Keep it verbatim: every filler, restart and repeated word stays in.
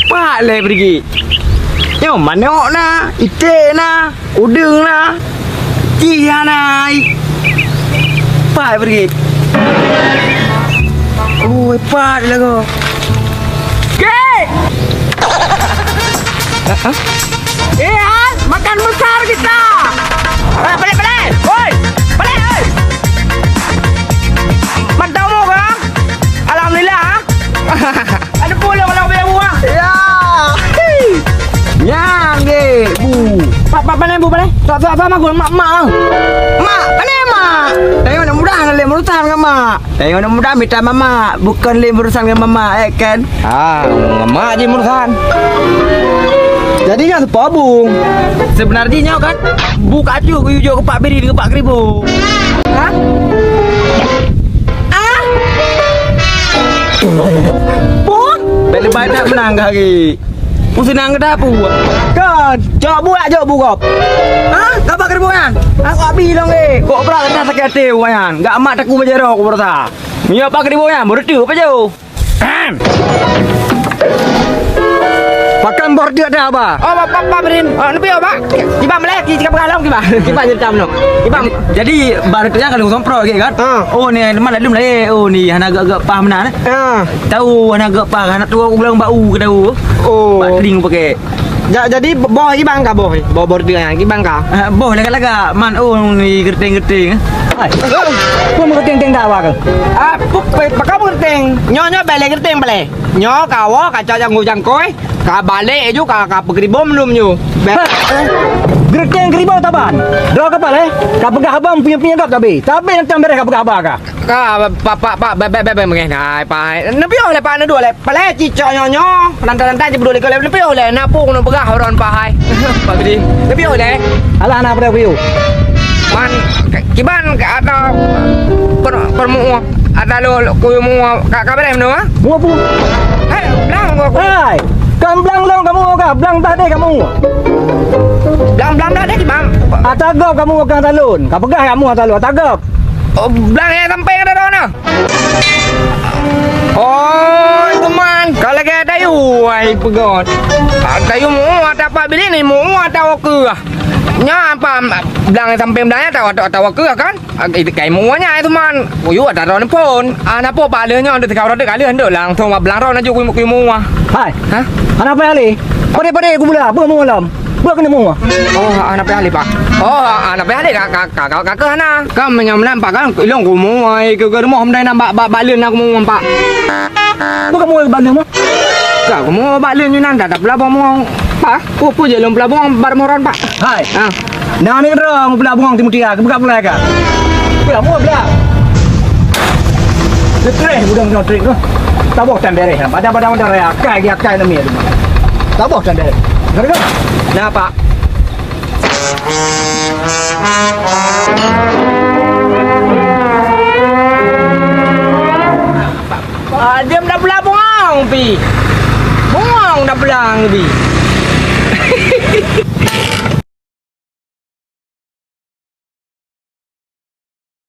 Pat lé Brigit? Nyoe manok na, iték na, udeueng na, cih hana. Pat Brigit? Oi, pat lagoe. Kek! Eh, Han, makan besar kita! Eh, balik, balik! Oi! Balik, oi! Mantap, Mok, ah? Alhamdulillah, ah? Ada pulang kalau beli buah. Ya. Nyang deh, Bu. Pak, Pak, pandai, Bu, pandai. Tak, tak, tak, mak, mak, mak. Mak, pandai, Mak. Tengok nak mudah ngalih merutan ke, Mak. Tengok nak mudah mita mamak, bukan lé merusan ngon mamak, eh, kan? Ah, ngon mak jih merusan. Jadi nyan siapa, Bung? Sebenar jih nyoe kan, Bu ka acuh geuyue jok keu Pak Birin keu Pak Kribo. Hah? Ah? Bung? Bèk leubeh that meunang kah, Ki. Peuseunang gata peue? Kon, cok buet jok bugop. Ha? Ka Pak Kribo nyan? Aku abi lôn, eh. Kok brat gata sakét até awak nyan? Gak mak takue bajèe roh ku beurasa. Meunyoe Pak Kribo nyan, beureuteuk pajoh. Pakon boh reuteuek dah, Ba? Oh, Pak, Pak, Pak Birin. Oh, neupiyôh, Pak. Kiban meulai, ki, cakap peugah lom, kiban. Kiban cerita meunoe. Kiban. Jadi, bak reuteuek nyan ka lôn somproe lagèe kan? Ha. Oh, ni, teuma lalum laén. Oh, ni, hana geuh-geuh paih meunan, eh. Ha. Tau hana geuh paih, hana tuwoe u gleueng bak u keudau. Oh. Bak teuling pakai. Ja-, jadi boh kiban ka boh, boh bordir nyan kiban ka. Ah, boh lagak-lagak, man, oh, ni geureuteng-geureuteng, eh. Hai. Peue meugeuteng-teng dawa keuh? Ah, pu-, pe-, pakon meugeuteng? Nyoe, nyoe bèk lé geureuteng balèe. Nyoe ka woe, ka cok jangkôi-jangkôi, ka balek ju, ka, ka peukribo meulom ju. Bèk. Hah? Geureuteng-kribo saban. Droe keuh balek, ka peugah haba meupiyôh-piyôh gob tabi. Tabi nyan tam beureh ka peugah haba ka. Ka, Pak, Pak, Pak, bèk, bèk, bèk, bèk, bèk, nah, Pak. Neupiyôh lé, Pak, neuduek lé. Palèe cicok nyoe nyoe, peulantang-lantang jipeuduli keu lé, neupiyôh lé, na peue keuneuk peugah uroe nyoe hai. Pak Bidi, neupiyôh lé. Alah na peue kuyue. Man, kiban ka ata per-, permuah, ata lo, lo, kuyue muah, ka, ka beureh meunoe, ha? Muah peue? Hai, blang gua, gua. Hai, kan blang lôn kamoe ka, blang blah deh kamoe. Blang, blang blah deh kiban. Ata gob kamoe ka talon, ka peugah kamoe ata lo, ata gob. Oh, blang nyang sampéng ata droeneuh. Oh, teuma ka lagèe tayue ai peugöt. Ah, tayue meu ata Pak Bili ni, meu ata woe keuh. Nyan apa blang sampéng blang nyan tawa, tawa, tawa keuh kan? Ah, itu kai meu nyan teuma. Kuyue ata droeneuh phôn. Ah, na peue Pak lheueh nyoe, deuh teuka droe deuh ka lheueh, deuh langsông bak blang droe na ju kuyue, kuyue meu. Hai. Hah? Hana peue lé. Pade-pade kubula, peue meu lom? Peue keuneuk meu? Oh, hana payah lé, Pak. Oh, hana payah lé, ka, ka, ka, ka, ka keuh hana. Ka meunyoe meunan, Pak, kan ilôn kumu ai keu, keu rumoh meunan bak, bak, bak leuen na kumu, Pak. Peue kamu bak leuen, Pak? Ka kumu bak leuen nyoe nan, dah, dah peulaboh mu, Pak. Peue, peue jeuet lôn peulaboh bak rumoh droen, Pak? Hai. Ah. Na aneuk droe peulaboh timu tia, keupeugah peulai ka. Peulaboh blah. Streh udang nyoe trik tu. Taboh tan bereh. Pada-pada udah raya akai dia akai nami tu. Taboh tan bereh. Dengar tak? Nah, Pak. Ah, dia dah pula bungong pi. Bungong dah pulang pi.